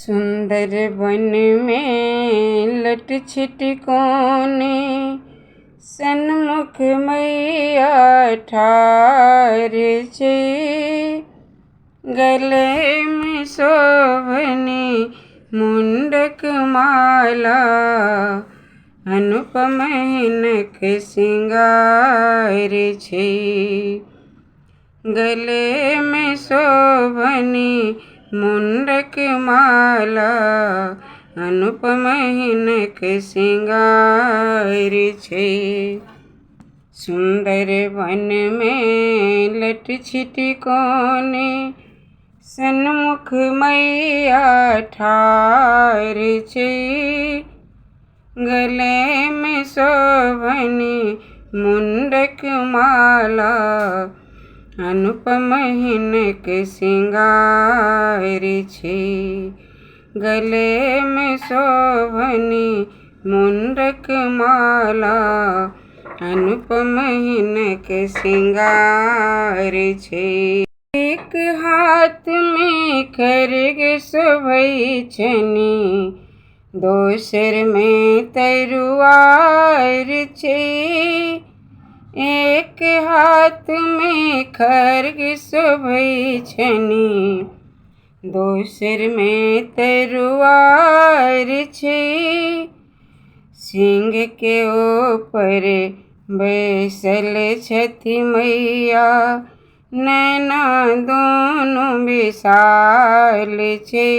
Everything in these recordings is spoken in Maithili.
सुन्दर वनमे लट छिटकोने सन्मुख मैया ठाढ़ छै। गलेमे शोभनी मुण्डक माला, अनुपम हिनक श्रृंगार छै। गलेमे शोभनी मुण्डक माला, अनुपम हिनक श्रृंगार छै। सुन्दर वनमे लट छिटकोने सन्मुख मैया ठाढ़ छै। गलेमे शोभनी मुण्डक माला, अनुपम हिनक श्रृंगार छै। गलेमे शोभनी मुण्डक माला, अनुपम हिनक श्रृंगार छै। एक हाथमे खड़ग शोभै छनि, दोसरमे तरुआर छै। एक हाथमे खड़ग शोभै छनि, दोसरमे तरुआर छै। सिंहके ऊपर बैसल छथि मैया, नैना दुनू विशाल छै।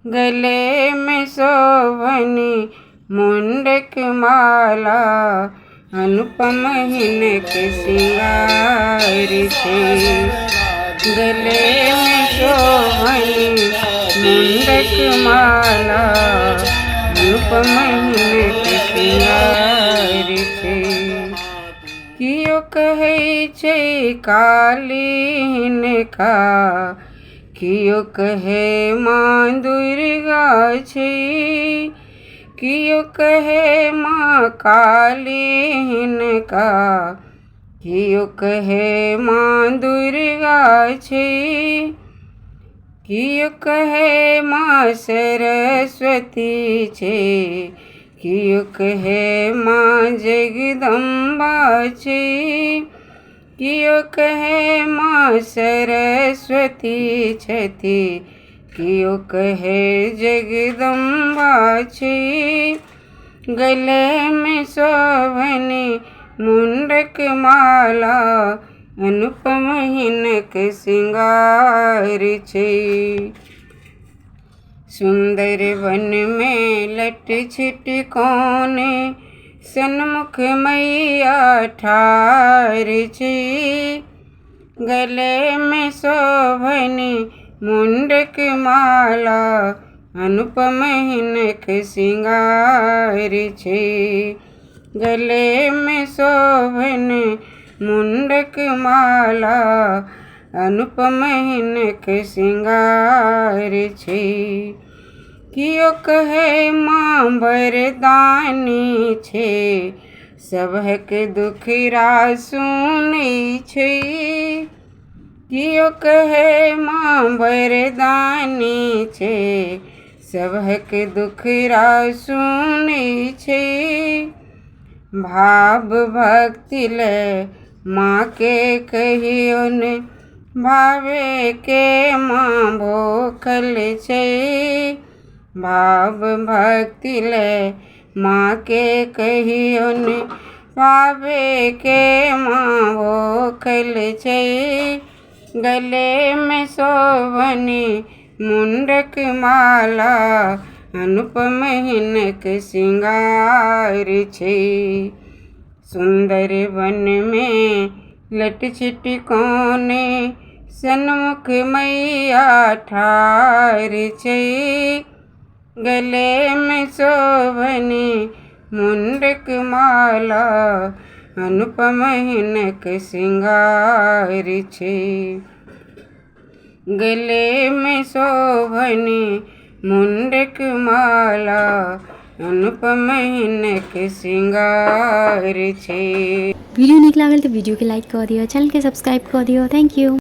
गलेमे शोभनी मुण्डक माला, अनुपम हिनक श्रृंगार छै। गलेमे शोभनी मुण्डक माला, अनुपम हिनक श्रृंगार छै। कियो कहै छै काली हिनका, कियो कहै माँ दुर्गा छै। कियो कहै माँ काली हिनका, कियो कहै माँ दुर्गा छै। कियो कहै माँ सरस्वती छै, कियो कहै माँ जगदम्बा छै। कियो कहै माँ सरस्वती छथि, कियो कहै जगदम्बा छै। गलेमे शोभनी मुण्डक माला, अनुपम हिनक श्रृंगार छै। सुन्दर वनमे लट छिटकोने सन्मुख मैया ठाढ़ छै। गलेमे शोभनी मुण्डक माला, अनुपम हिनक श्रृंगार छै। गलेमे शोभनी मुण्डक माला, अनुपम हिनक श्रृंगार छै। कियो कहै माँ वरदानी छै, सभक दुखड़ा सुनै छै। कियो कहै माँ वरदानी छै, सभक दुखड़ा सुनै छै। भाव भक्ति ले माँके कहियो ने भावे के माँ भूखल छै। भाव भक्ति ले माँके कहियो ने भावे के माँ भूखल छै। गलेमे शोभनी मुण्डक माला, अनुपम हिनक श्रृंगार छै। सुन्दर वनमे लट छिटकोने सन्मुख मैया ठाढ़ छै। गलेमे शोभनी मुण्डक माला, अनुपम हिनक श्रृंगार छै। गलेमे शोभनी मुण्डक माला, अनुपम हिनक श्रृंगार छै। वीडियो नीक लागल तऽ वीडियोके लाइक कऽ दिअ, चैनलके सब्सक्राइब कऽ दिअ। Thank you.